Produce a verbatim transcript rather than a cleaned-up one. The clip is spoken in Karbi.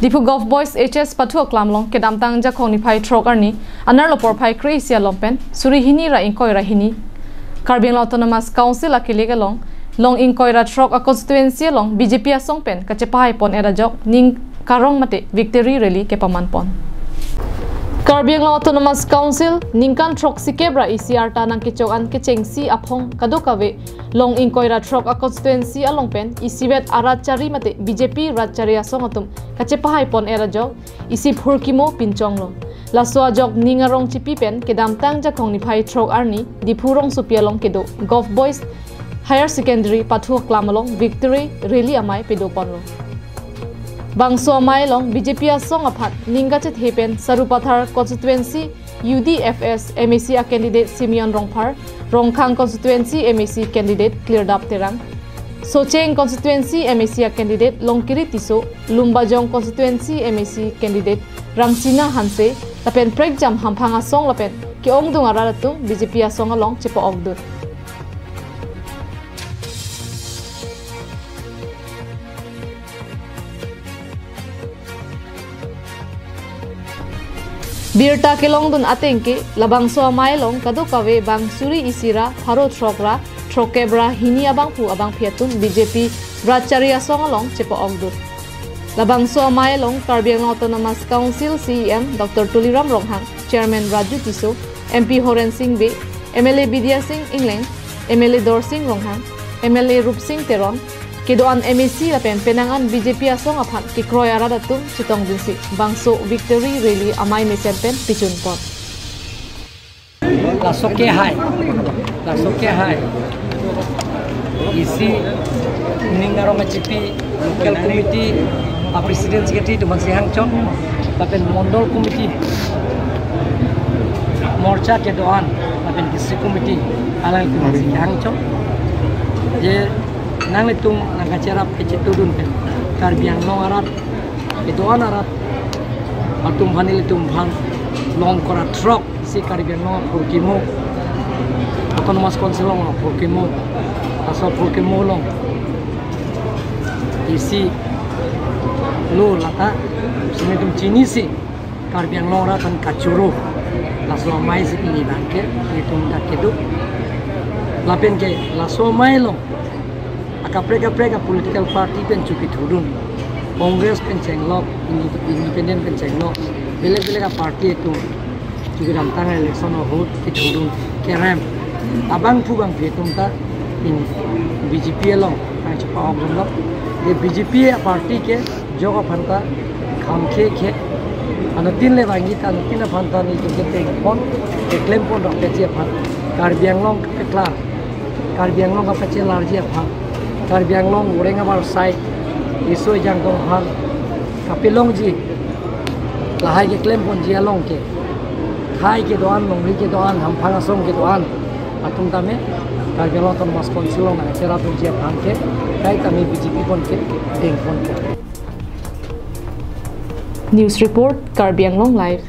Diphu Golf Boys H S pathu aklam along kedamtang Jakhong niphai throk arni, anerlo porphai kre-isi along pen suri hini ra ingkoi ra hini Karbi Anglong Autonomous Council akilik along, long ingkoi ra throk a constituency along B J P asong pen kachepahai pon-et ajok ning karong mate victory rally kepaman pon. Karbi Anglong Autonomous Council ningkan throksikep ra isi arta nangkechok an kechengsi aphong kadokave long ingkoi ra throk a constituency along pen isivet arat chari mate B J P rat chari asong atum kachepahai pon-et ajok isi phurkimo pinchonglo. Laso ajok ning arong chipi pen kedamtang Jakhong niphai throk arni Diphu rongsopi along kedo Golf Boys Higher Secondary pathu aklam along victory rally amei pado ponlo. Bangso amei along B J P asong aphan ning kachethe pen Sarupathar constituency U D F S M A C a candidate Simeon Rongphar, Rongkhang constituency M A C candidate Klirdap Terang, Socheng constituency M A C a candidate Longkiri Tisso, Lumbajong constituency M A C candidate Rangsina Hanse, lapen prekjam hamphang asong lapen ke-ongdung arat atum B J P asong along chepa-okdun. Birta kelongdun ateng ke labangso amei along kadokave bang suri isi ra pharo throk ra throkkep ra hini abangphu abangphi atum B J P rat chari asong along chepa-okdun. Labangso amei along Karbi Anglong Autonomous Council C E M Doctor Tuliram Ronghang, Chairman Raju Tisso, M P Horen Sing Bey, M L A Bidya Sing Engleng, M L A Dorsing Ronghang, M L A Rupsing Teron, kedo-an M A C lapen penang an B J P asong aphan kekroi arat atum chetongdunsi bangso victory rally amei mesen pen pichun pon. Laso kehai, laso kehai isi ning arong achipi local committee a president secretary atum si hangchok, lapen mondol committee, morcha kedo-an, lapen district committee alang atum si hangchok. Je nanglitum nangkacherap kachetongdun pen Karbi Anglong arat, kedo-an arat atum aphan, ilitum aphan long ingkoi ra throk si Karbi Anglong aphurkimo, Autonomous Council along aphurkimo, laso aphurkimo along isi lo lata, si nelitum chinisi Karbi Anglong arat aphan kachoro, laso amei si pini abang ke nelitum dak kedo. Lapen ke laso amei along akaprek kaprek a political party pen chokithurdun, Congress pen chenglok, inde-, independent pen chenglok, belek belek a party atum chokidamtang election ahut kithurdun kerem. Abangphu bangphi atum ta in B J P along nangchepa-okdunlo. Je B J P a party ke jok aphan ta kham khe khe, anuttin le vangji ta anuttin aphan ta nelitum kedeng pon, keklem pon rok keji aphan, Karbi Anglong kepeklar, Karbi Anglong kapachelarji aphan, Karbi Anglong oreng abar sai, riso ejang atum aphan kapelongji, lahai keklem ponji along ke, khei kedo-an, longri kedo-an, hamphang asong kedo-an atum tame Karbi Anglong Autonomous Council along nangcherapji aphan ke, khei tame B J P pon kedeng pon ke. News report, Karbi Anglong Live.